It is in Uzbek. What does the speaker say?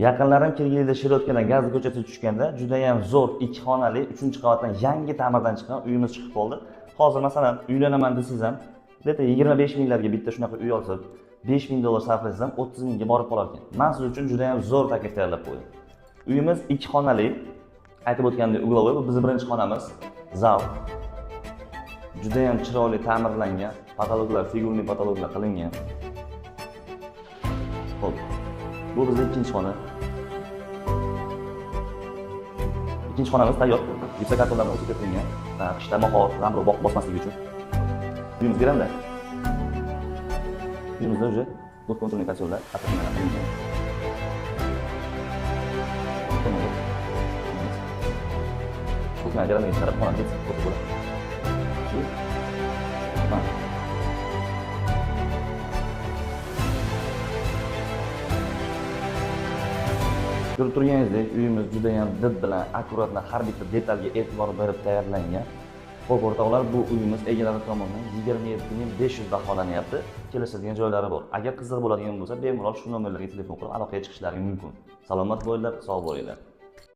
Yaqinlarim Kegeyli'da Shirotkadan Gazli ko'chasiga tushganda juda ham zo'r 2 xonali 3-qavatdan yangi ta'mirdan chiqqan uyimiz chiqib qoldi. Hozir masalan uylanaman desangiz ham, где-то 25 minglarga bitta shunaqa uy olsa, 5 ming dollar sarflasangiz ham 30 mingga borib qolar ekan. Men siz uchun juda ham zo'r taklif tayyorlab qo'ydim. Uyimiz 2 xonali, aytib o'tganimdek угловой, bu bizning birinchi xonamiz, zal. Juda ham chiroyli ta'mirlangan, потолок lar, фигурный потолок lar qilingan. Xo'p. Bu bizning ikkinchi xona. Ikkinchi xonamiz tayyor. Gipsokartonlardan o'sib qilingan. Qishda moxor, yomg'ir bosmasligi uchun. Uyimiz veranda. Uyimizda уже двухконтурный котел lar отопление qilingan. Кухня verandaga chiqarib, xonani ko'rsa bo'ladi. Mana. Ko'rib turganingizdek, uyimiz juda ham did bilan, аккуратно, har bitta detalga e'tibor berib tayyorlangan. Xo'p, o'rtoqlar, bu uyimiz egalari tomonidan 27 500 baholanyapti. Kelishadigan joylari bor. Agar qiziq bo'ladigan bo'lsa, bemalol shu nomerlarga telefon qilib aloqaga chiqishlari mumkin. Salomat bo'linglar, sog' bo'linglar.